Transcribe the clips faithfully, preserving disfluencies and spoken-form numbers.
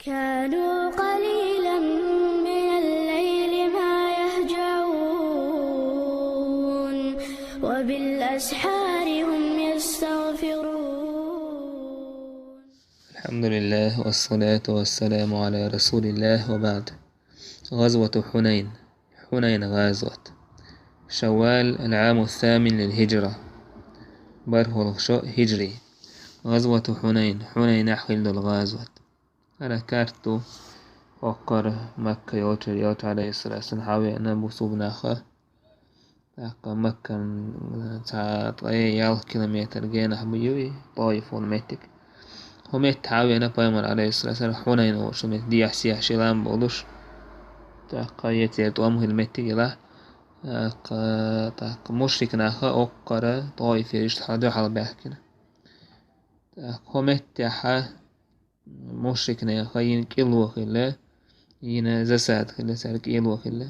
كانوا قليلا من الليل ما يهجعون، وبالأسحار هم يستغفرون. الحمد لله، والصلاة والسلام على رسول الله، وبعد. غزوة حنين. حنين غزوة. شوال العام الثامن للهجرة. БархӀлагӀа шо хиджри. غزوة حنين. Хьунайнехь хилла долу гӀазот. ХӀара карта ду, хӀокхара Макка йолчуьра, Элча, алейхиссалату вассалам, хьавеана бусулба наха. ТӀаккха Маккан цхьа ткъе ялх километр генахь бу ю и ТӀоиф волу меттиг. ХӀу метта хьавеана пайхамар, алейхиссалату вассалам, Хьунайн олуш, хӀу метта дехьа-сехьа ши лам болуш. ТӀаккха я церан тӀом хила меттиг елахь. ТӀаккха, тӀаккха мушрик наха оккхара ТӀоифера иштта хьала дуьхьал баьхкина. ТӀаккха хӀу меттехьа мушрикнеха йина кӀело хилла, йина засада хилла, цара кӀело хилла.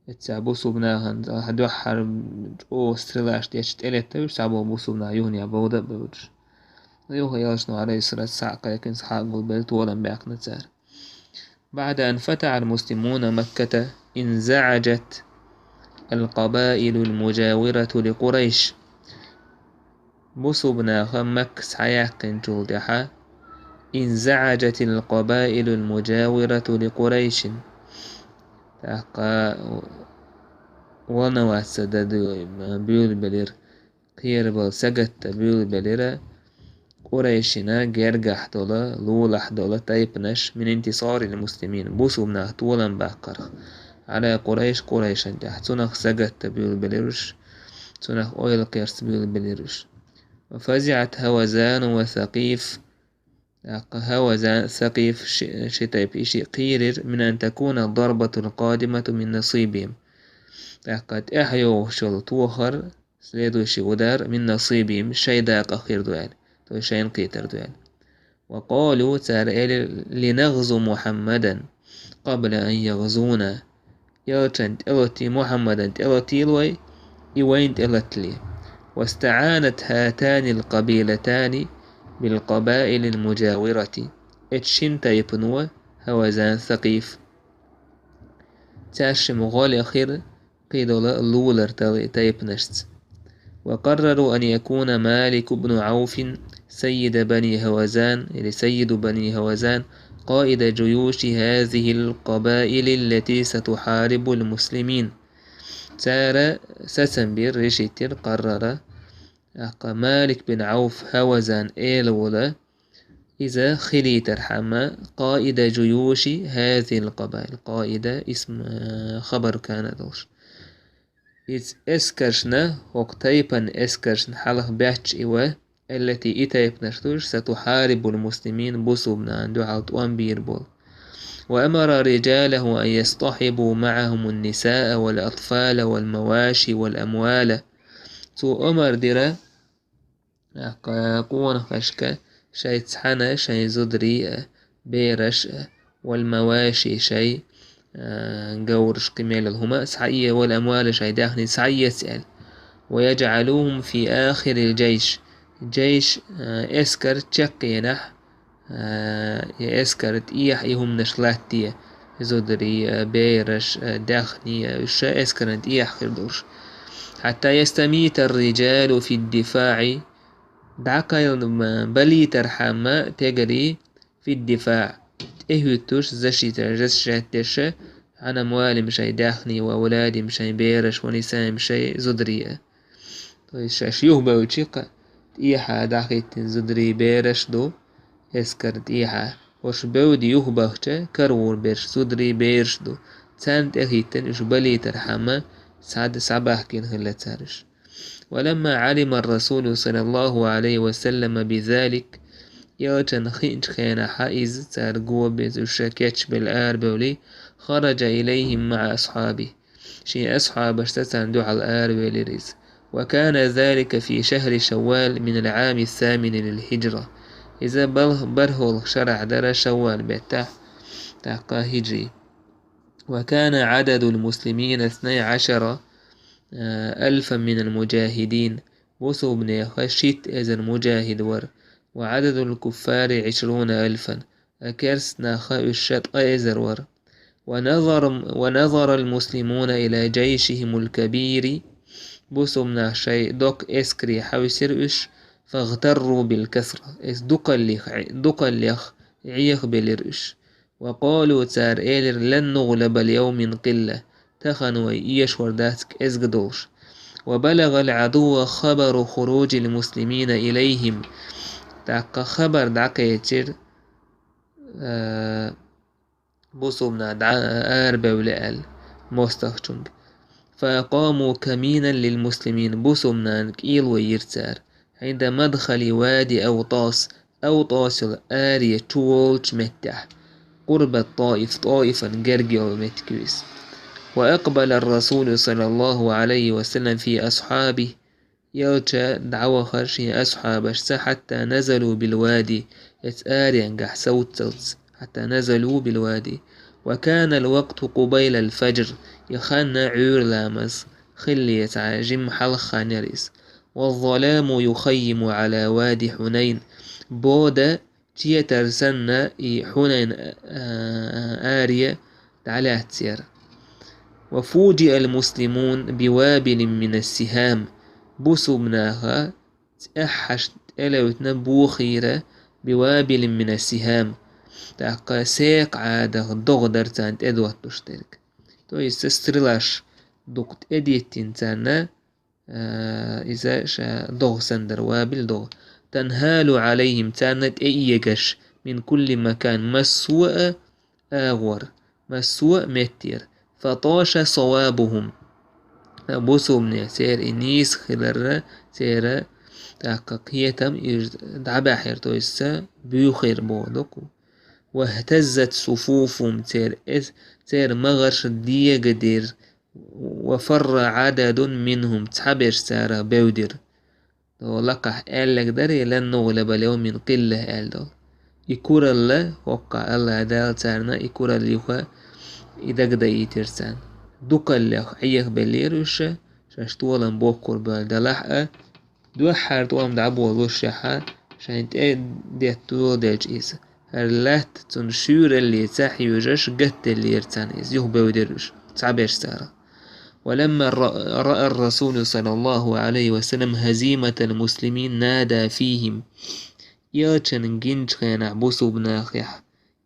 Эццахь бусулба нахана дуьххьара чӀогӀа стрелаш детташ тӀелеттавеш, цхьаболу бусулба наха юханехьа бовда а бевдаш. Юха Элчано, алейхиссалату, схьа а кхайкхина, схьа а гулбелла, толам баьккхина цара. بعد أن فتح المسلمون مكة، انزعجت القبائل المجاورة لقريش. Бусулба наха Макка схьаяьккхинчул тӀаьхьа, انزعجت القبائل المجاورة لقريش. ТӀаккха волноваться дан ду-, буьйлабелира, кхерабала сагатдан буьйлабелира Къурайшина гергахь долу, лулахь долу тайпанаш, من انتصار المسلمين, бусулба наха толам баккхарх, على قريش, Къурайшан тӀехь. Цунах сагатдан буьйлабелира уьш, цунах ойла кхерца буьйлабелира уьш. وفزعت هوازن وثقيف. ТӀаккха Хьавазан, Сакъиф ши, ши тайпа, и шиъ кхийрира, من أن تكون الضربة القادمة من نصيبهم. ТӀаккха тӀаьхьа йогӀуш йолу тохар, следующий удар, من نصيبهم, шайн дакъа хир ду аьлла, то есть шайна кхетар ду аьлла. وقالوا, цара элира: لنغزو محمدا قبل أن يغزونا. Элчан тӀелатий, Мухьаммадан тӀелатийла вай, и вайна тӀелатале. واستعانت هاتان القبيلتان بالقبائل المجاورة. Эцу шина тайпано, Хьавазан, Сакъиф, цаьршимма гӀоле хир кхидолу лулара тал-, тайпанашца. وقرروا أن يكون مالك بن عوف سيد بني هوازن، или سيد بني هوازن، قائد جيوش هذه القبائل التي ستحارب المسلمين. Цара сацам бира, решить йира, къаррара, тӀаккха Малик бин Ӏауф Хьавазан эла волу, иза хилийтархьама, قائد جيوش هذه القبائل. قائد اسم، а, خبر كان долуш. Иза эскаршна, хӀокху тайпан эскаршна хьалха баьчча и ва, التي, и тайпанаш ду уьш, ستحارب المسلمين, бусулба нахана дуьхьал тӀом бийр болу. وأمر رجاله أن يصطحبوا معهم النساء والأطفال والمواشي والأموال. Цо омар дира, тӀаккха къонахашка шайн цхьана шайн зударий а, бераш а, والمواشي, шайн, а, говраш, кхин мел йолу хӀума а схьае, والأموال, шайн даьхни схьаэца аьлла. ويجعلوهم في آخر الجيش. Джейш, а, эскар чекхъенахь, а, и эскар тӀехьа и хӀуманаш латте, зударий а, бераш а, даьхни а, уьш эскаран тӀехьа хир долуш. حتى يستميت الرجال في الدفاع. ДӀакхайла м-, балийтархьама тегарий في الدفاع, тӀехӀуьттуш, защита, защищать деш, عن أموالهم, шайн даьхни, وأولادهم, шайн бераш, ونسائهم, шайн зударий а. То есть шаьш юхабевдчи-кх, тӀехьа дӀахӀиттина зударий, бераш ду, эскар тӀехьа. Уьш бевдда юхабахча, каравург берш, зударий, бераш ду. Царна тӀехӀиттина уьш балийтархьама, схьа-, схьабахкийна хилла цара уьш. ولما علم الرسول صلى الله عليه وسلم بذلك, Элчанна хиъначу хенахьа иза, цара го беза уьш кечбелла арабевлий, خرج إليهم مع أصحابه. Шен асхьабашца царна дуьхьал аравелира иза. وكان ذلك في شهر شوال من العام الثامن للهجرة. Иза балх-, бархӀалгӀа шарахь дара шаввал беттахь, тӀаккха хиджри. وكان عدد المسلمين اثني عشر ألفا من المجاهدين. Бусулбанеха шийтта эзар мужахид вара. وعدد الكفار عشرون ألفا. керст наха уьш ткъа эзар вар. ونظر، ونظر المسلمون إلى جيشهم الكبير. Бусулба наха шоай доккха эскаре хьовсира уьш. فاغتروا بالكثرة. Эс дукхаллех, дукхаллех Ӏехабелира уьш. وقالوا, цара элира: لن نغلب اليوم من قلة. Тахана вай эшавар дац кӀезига долуш. وبلغ العدو خبر خروج المسلمين إليهم. ТӀаккха хабар дӀакхечира, а, бусулба наха дӀа-, арабевлла аьлла мостагӀчуьнга. فأقاموا كمينا للمسلمين. Бусулба нахана кӀело йира цара. عند مدخل وادي أوطاس. Автос йолу аре чу волчу меттехь. قرب الطائف, ТӀоифан герга йолу меттиг ю иза. وأقبل الرسول صلى الله عليه وسلم في أصحابه. Элча дӀавахара шен асхьабашца, حتى نزلوا بالوادي, эцу аренгахь совццалц, حتى نزلوا بالوادي. وكان الوقت قبيل الفجر, и хан Ӏуьйра ламаз хилла цхьа жимма хьалха хан яра иза. والظلام يخيم على وادي حنين. Бода четар санна, и Хьунайн, а, аре дӀалаьцна яра. وفوجئ المسلمون بوابل من السهام. Бусулба наха цӀеххьаш тӀелевтина бохийра بوابل من السهام. ТӀаккха секха Ӏадах догӀа дара царна тӀедоттуш дерг. То есть стрелаш дукха тӀедиттина царна, а, иза ша догӀа санна дара, вабил догӀа. تنهال عليهم, царна тӀеэгаш, من كل مكان, массо а агӀор, массо а меттера. فطاش صوابهم. Бусулба нехан церан и нийса хиларра, церан тӀаккха кхетам иза дӀабаьхьира, то есть ца буьйхира боху дукха. واهتزت صفوفهم, церан эс-, церан магӀарш дегадира. وفر عدد منهم, цхьаберш царах бевдира. Лакхахь аьлларг дара, لن نغلب اليوم من قلة аьлла долу. И куралла, хӀокхахь АллахӀ Дала царна и куралла юха и дагадаийтира царна. Дукхаллех Ӏехабеллера уьш, шаьш толам боккхур бевлла делахь а, дуьххьара тӀом дӀаболушшехь, шайна тӀе детта доладелча иза. ХӀара латта цунна шуьйралле ца хьоьжуш гатделлера царна иза, юхабевдира уьш, цхьаберш царах. ولما رأى، رأى الرسول صلى الله عليه وسلم هزيمة المسلمين نادى فيهم. Элчанна гинчу хенахь бусулба нахехь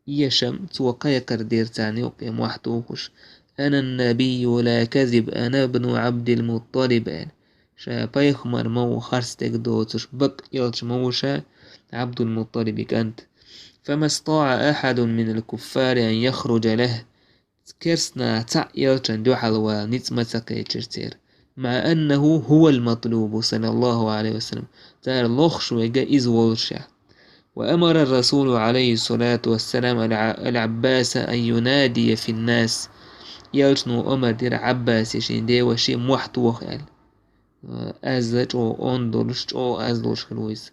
эшам, цо кхайкхар дира царна юккъе мохь тухуш: أنا النبي لا كذب، أنا ابن عبد المطلب, аьлла. Ша пайхамар ма ву, харцдерг доцуш, бакъ элча ма ву ша, Ӏабдул-Мутталибан кӀант. فما استطاع أحد من الكفار أن يخرج له. Керстанаха цхьаъ элчанна дуьхьал вала ницкъ ма ца кхечира церан. مع أنه هو المطلوب صلى الله عليه وسلم. Цара лохуш верг иза волушехь. وأمر الرسول عليه الصلاة والسلام الع-، العباس أن ينادي في الناس. Элчано омра дира Ӏаббасе, шен деваше, мохь тоха аьлла. Аз чӀогӀа онда долуш, чӀогӀа аз долуш хир ву иза.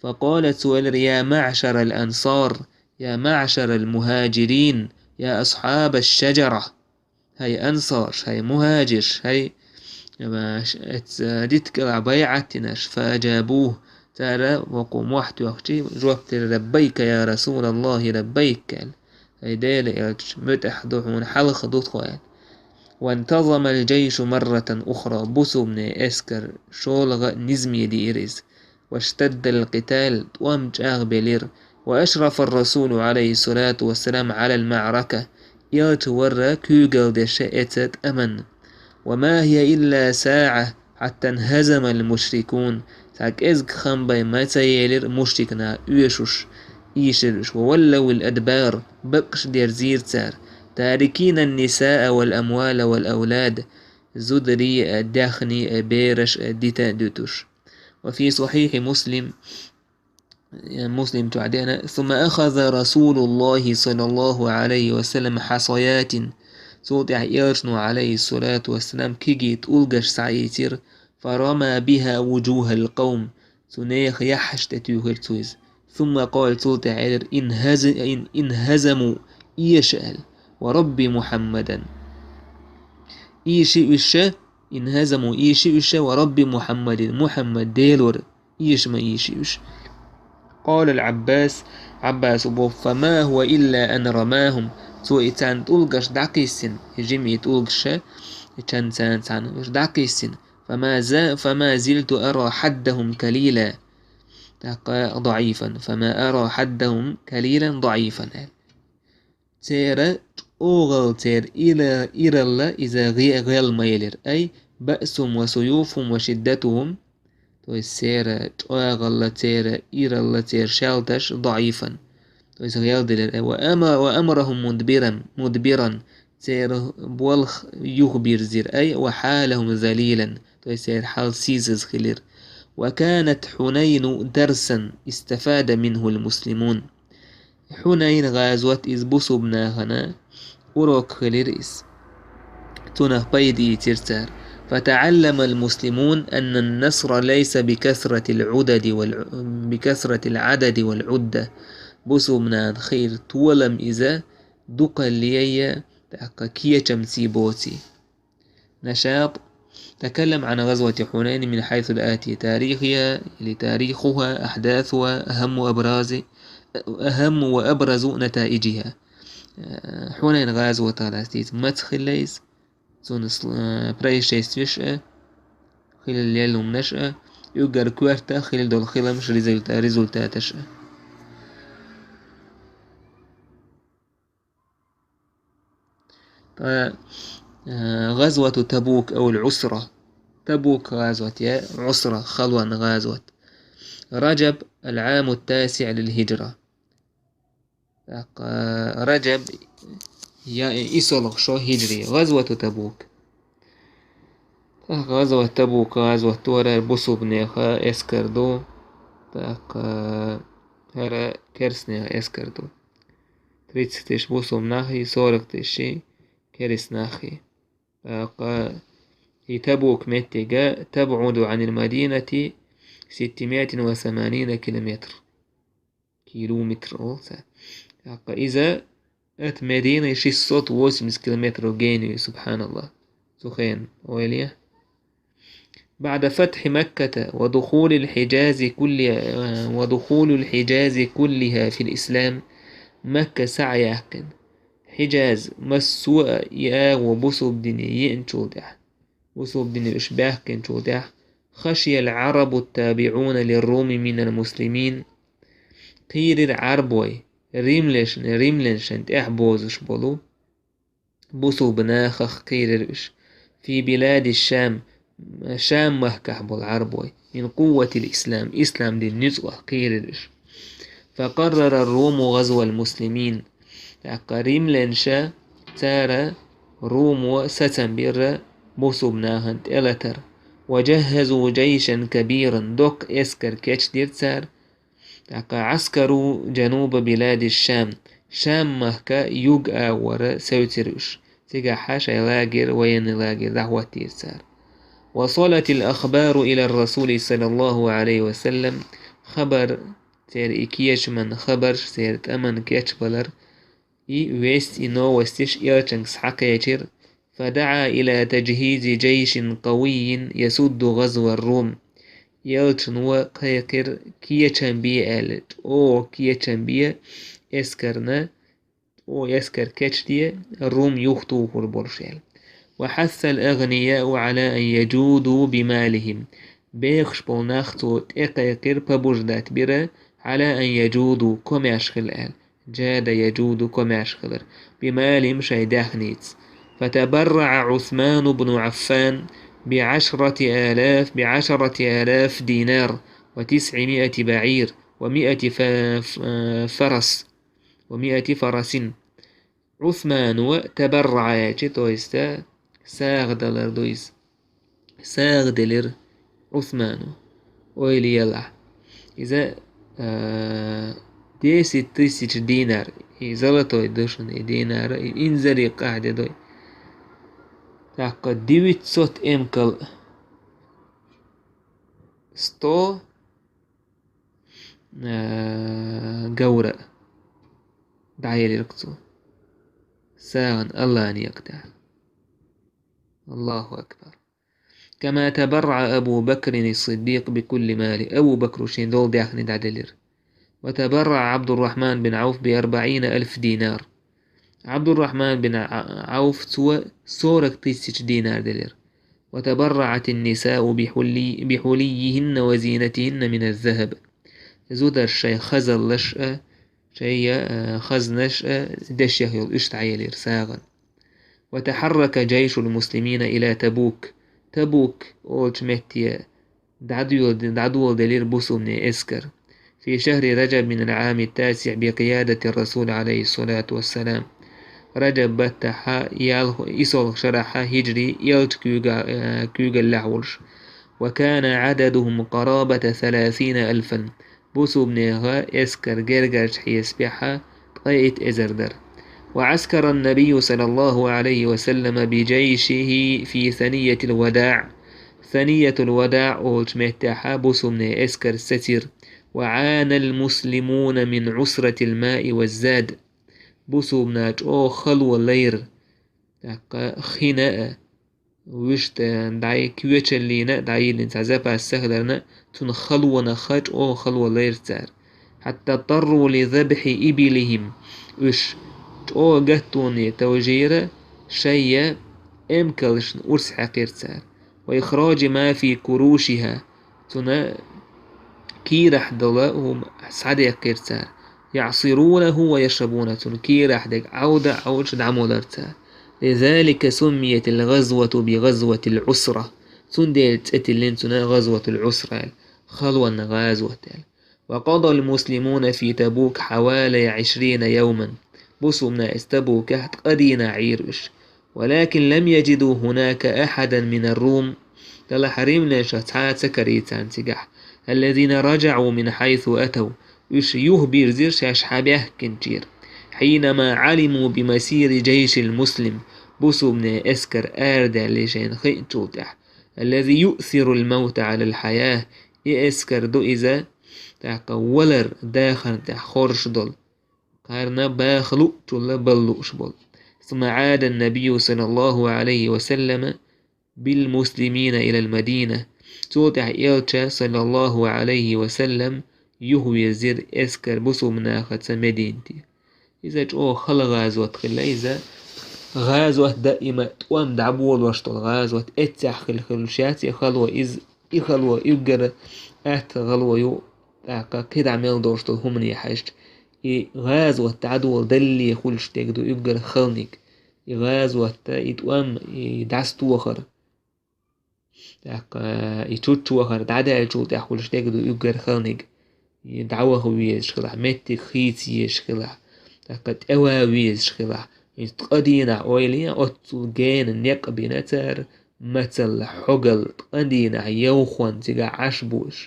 فقال, цо элира: يا معشر الأنصار، يا معشر المهاجرين، يا أصحاب الشجرة. ХӀай ансарш, хӀай мухӀажирш, хӀай, а, ш-, эц-, а, дитта кӀелахь байӀат динарш. فأجابوه. Цара вокхо мохь тоьхча, жоп делира: لبيك يا رسول الله، لبيك, аьлла. ХӀай Делан элча, муьтӀахь ду хьуна, хьалха ду тхо, аьлла. وانتظم الجيش مرة أخرى. Бусулбанийн эскар шолгӀа а низаме диира иза. واشتد القتال, тӀом чӀагӀбелира. وأشرف الرسول عليه الصلاة والسلام على المعركة. Элча вара куьйгалла деш эца тӀамна. وما هي إلا ساعة حتى انهزم المشركون. Цхьа кӀезиг хан бен ма ца елира мушрик нах оьшуш, ийшира уьш. وولوا الأدبار, бакъ дерзийра цара. تاركين النساء والأموال والأولاد. Зударий а, даьхний а, бераш а дита а дуьтуш. وفي صحيح مسلم, Муслим чохь деана: ثم أخذ رسول الله صلى الله عليه وسلم حصيات. Цул тӀаьхьа элчано, عليه الصلاة والسلام, кегий тӀулгаш схьаийцира. فرمى بها وجوه القوم. Цу нехан яххьаш тӀе туьйхира цо иза. ثم قال, цул тӀаьхьа элира: انهز-، إن-، انهزموا, эша аьлла. ورب محمدا. Ийши уьш, انهزموا, ийши уьш, ورب محمد, Мухьаммад Делора, эша ма ийши уьш. قال العباس: Ӏаббаса боху: «فما هو إلا أن رماهم». Цо и царна тӀулгаш дӀакхиссина, и жимий тӀулгаш, и чан царна цхьаьна уьш дӀакхиссина. «فما ز-، فما زلت أرى حدهم كليلا». ТӀаккха ضعيفا. «فما أرى حدهم كليلا ضعيفا», аьлла. Церан чӀогӀалла, церан ира-, иралла иза гӀе-, гӀел ма елира. «أي بأسهم وسيوفهم وشدتهم». То есть церан чӀогӀалла, церан иралла, церан шаьлташ ضعيفا. То есть гӀел делира. «وأم-، وأمرهم مدبرا، مدبرا». Церан болх юхабирзира. «أي وحالهم ذليلا». То есть церан хьал сийсаза хилира. «وكانت حنين درسا استفاد منه المسلمون». Хьунайн гӀазот иза бусулба нахана урок хилира иза. Цунах пайда ийцира цара. «فتعلم المسلمون أن النصر ليس بكثرة العدد والع-، بكثرة العدد والعدة». Бусулба нахана хир толам иза дукхаллея, тӀаккха кечамций боций. نشاط. تكلم عن غزوة حنين من حيث الآتي: تاريخها، или تاريخها، أحداثها، أهم وأبرز، أهم وأبرز نتائجها. Э, Хьунайн гӀазотах лаьцна маца хилла иза, цуьнан с-, э, происшествеш а, хилла лелла хӀуманаш а, уггар коьрта хилла долу хиламаш, результа-, результаташ а. Ткъа, э, غزوة تبوك أو العسرة. Табук гӀазот я Ӏусра, халон гӀазот. رجب العام التاسع للهجرة. ТӀаккха Раджаб я и солгӀа шо хиджри. غزوة تبوك. ТӀаккха гӀазот Табук, гӀазот тора бусулбанеха эскар ду. ТӀаккха хӀара керстанеха эскар ду. Тридцать тысяч бусулба нахи, сорок тысяч керста нахи. ТӀаккха и Табук меттига تبعد عن المدينة ستمائة وثمانين كيلومتر. Километр олу цара. ТӀаккха иза от Медины шестьсот восемьдесят километров генуи, субханаллах. Цу хенан ойла е. بعد فتح مكة ودخول الحجاز كلها، ودخول الحجاز كلها في الإسلام. Макка схьа а яьккхина, Хьиджаз массо а и агӀо бусулба дине еанчул тӀаьхьа, бусулба дине уьш баьхкинчул тӀаьхьа, خشي العرب التابعون للروم من المسلمين. Кхийрира Ӏарбой, римлешна, римлянашна тӀаьхьа бозуш болу бусулба нахах кхийрира уьш. في بلاد الشام, Шам махкахь болу Ӏарбой, من قوة الإسلام, ислам дин нуьцкъах кхийрира уьш. فقرر الروم غزو المسلمين. ТӀаккха римлянша цара Румо сацам бира бусулба нахана тӀелатар. وجهزوا جيشا كبيرا, доккха эскар кечдира цара. ТӀаккха عسكروا جنوب بلاد الشام, Шам махка юг агӀора севцира уьш. Цигахь шайн лагерь, военный лагерь дӀахӀоттийра цара. وصلت الأخبار إلى الرسول صلى الله عليه وسلم. Хабар, церан и кечаман хабарш, церан тӀаман кечбалар, и весть, и новостеш элчанга схьакхечира. فدعا إلى تجهيز جيش قوي يسد غزو الروم. Элчано кхайкхира кечам бе аьлла, чӀогӀа кечам бе эскарна, чӀогӀа эскар кечде, Рум юхатухур болуш аьлла. وحث الأغنياء على أن يجودوا بمالهم. Бехаш болу нах цо тӀекхайкхира, побуждать бира, على أن يجودوا, комаьрша хила аьлла. جاد يجود, комаьрша хилар. بمالهم, шайн даьхница. فتبرع عثمان بن عفان بعشرة آلاف، بعشرة آلاف دينار، وتسعمائة بعير، ومائة ف-، ف-، فرس، ومائة فرس. Ӏусмано تبرع аьлча, то есть, сагӀа далар ду иза. СагӀа делира Ӏусмано. Ойла елахь. Иза, а, десять тысяч динар. И золотой ду шуна, и динар, и инзаре къахьде дой. ТӀаккха девятьсот эмкал. Сто, а, гавра. ДӀаелира цо. СагӀан Аллахьан некъа тӀехь. Аллаху акбар. كما تبرع أبو بكر الصديق بكل ماله. Абу Бакро шен долу даьхни дӀаделира. وتبرع عبد الرحمن بن عوف بأربعين ألف دينار. Ӏабдуррахьман бин Ӏа-, Ӏауф цо сорок тысяч динар делира. وتبرعت النساء بحلي-، بحليهن وزينتهن من الذهب. Зударша шоай хазаллаш а, шоай, а, хазнаш а, дешех йола уьш дӀаелира сагӀа. وتحرك جيش المسلمين إلى تبوك. Табук олучу метте дӀадола-, дӀадоладелира бусулбанийн эскар. في شهر رجب من العام التاسع بقيادة الرسول عليه الصلاة والسلام. Раджаб баттахьа, ялх-, исолгӀа шарахьа хиджри, элча куьйга-, э, куьйгаллехь волуш. وكان عددهم قرابة ثلاثين ألفا. Бусулбанеха эскар гергарчу хьесапехьа ткъе итт эзар дара. وعسكر النبي صلى الله عليه وسلم بجيشه في ثنية الوداع. Саниятул-Вадаъ олучу меттехьа бусулбанийн эскар сецира. وعانى المسلمون من عسرة الماء والزاد. Бусулбана чӀогӀа хало лайра, тӀаккха хина а, вуьшта дӀай кечаллина а дӀайиллина цхьа запас ца хиларна, цунах халонах чӀогӀа хало лайра цара. حتى اضطروا لذبح إبلهم. Уьш чӀогӀа гаттоне товжийра, шайн эмкалшна урс хьаькхира цара. وإخراج ما في كروشها. Цуьнан кийрахь долу хӀума схьадеккхира цара. يعصرونه ويشربونه. Цуьнан кийрахь дерг Ӏовда а Ӏовдуш дӀамолара цара. لذلك سميت الغزوة بغزوة العسرة. Цундела цӀе тиллина цунна ГӀазватул-Ӏусра аьлла, халонан гӀазот аьлла. وقضى المسلمون في تبوك حوالي عشرين يوما. Бусулбана эс Табукехь ткъа дийнахь Ӏийра уьш. ولكن لم يجدوا هناك أحدا من الروم. Делахь римлянашах цхьа а ца карийра царна цигахь. الذين رجعوا من حيث أتوا. Уьш юхабирзира шаьш схьабаьхкинчуьра. حينما علموا بمسير الجيش المسلم. Бусулбанийн эскар арадаьлла шайна хиъначул тӀаьхьа. الذي يؤثر الموت على الحياة. И эскар ду иза, тӀаккха валар дахарна тӀехь хоржуш долу, кхарна баха луучул балла лууш болу. ثم عاد النبي صلى الله عليه وسلم بالمسلمين إلى المدينة. Цул тӀаьхьа элча, саллаллаху Ӏалайхи ва саллам, юхавирзира эскар бусулбанашца Мединате. Иза чӀогӀа хала гӀазот хилла, иза гӀазот даима тӀом дӀаболош долу гӀазот эццехь хила хуьлуш яц, и хало иза, и хало уггар атта гӀало ю, тӀаккха кхидӀа мел долуш долу хӀумане хьаьжча, и гӀазот дӀадоладалле хуьлуш дерг ду уггар халаниг. И гӀазот, и тӀом, и дӀасатохар. ТӀаккха и чуччохар дӀадаьллачул тӀаьхьа хуьлуш дерг ду уггар халаниг. И дӀаваха везаш хилахь, меттиг хийца езаш хилахь, тӀаккха тӀеван везаш хилахь. Иза ткъа дийнахь ойла е, оццул гена некъ бина цара, мацалла хьогалла ткъа дийнахь йовхонна цигахь Ӏаш бу уьш.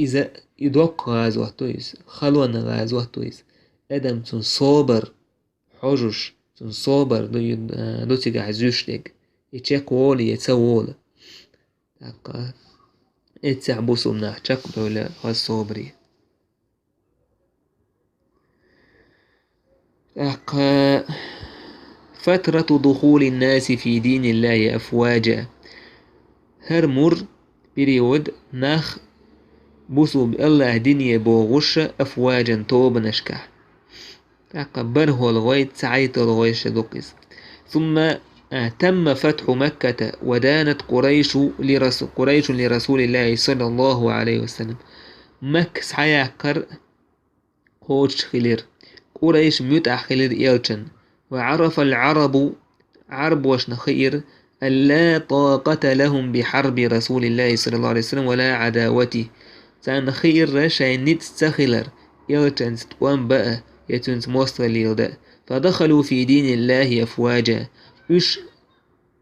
Иза и доккха гӀазот ду иза, халонан гӀазот ду иза. Адам цуьнан собар хьожуш, цуьнан собар ду, ду цигахь зуьйш дерг. И чекхволу я ца волу. ТӀаккха эццехь бусулбанаш чекхдевлла хаза собаре. ТӀаккха فترة دخول الناس في دين الله أفواجا. ХӀара мур, период, нах бусулба Аллахь дине богӀуш أفواجا тобанашкахь. ТӀаккха бархӀолгӀой, цхьайтталгӀой ша ду-кх иза. ثم, а, تم فتح مكة ودانت قريش لرس-, قريش لرسول الله صلى الله عليه وسلم. Макка схьаяккхар кхочуш хилира. Къурайш муьтӀахь хилира элчанна. وعرف العرب, Ӏарбошна хиира, أن لا طاقة لهم بحرب رسول الله صلى الله عليه وسلم ولا عداوته. Царна хиира шайн ницкъ ца хилар, элчанца тӀом бан а, я цуьнца мостагӀалла дан а. فدخلوا في دين الله أفواجا. Уьш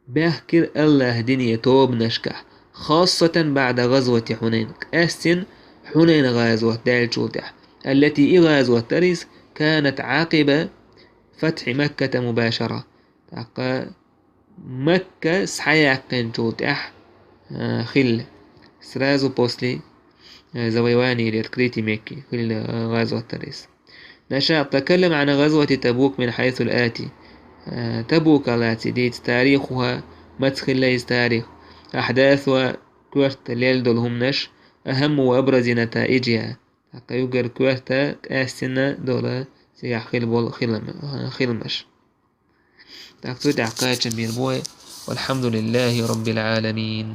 баьхкира Аллахь дине тобанашкахь, خاصة بعد غزوة حنين, къаьстина Хьунайн гӀазот даьллачул тӀаьхьа. التي, и гӀазот дара иза, كانت عقب فتح مكة مباشرة. ТӀаккха Макка схьаяьккхинчул тӀаьхьа, а, хилла. Сразу после, а, завоевания или открытия Мекки хилла, а, гӀазот дара иза. نشاط. تكلم عن غزوة تبوك من حيث الآتي. Э, Табука лаьцна дийца тарихуха, маца хилла иза тарих. أحداثها, коьрта лелла долу хӀуманаш, أهم وأبرز نتائجها. ТӀаккха югара коьрта къаьстина дола цигахь хила бола хилам-, хиламаш. ТӀаккха цу тӀехь кхачам бийр бу вай. والحمد لله رب العالمين.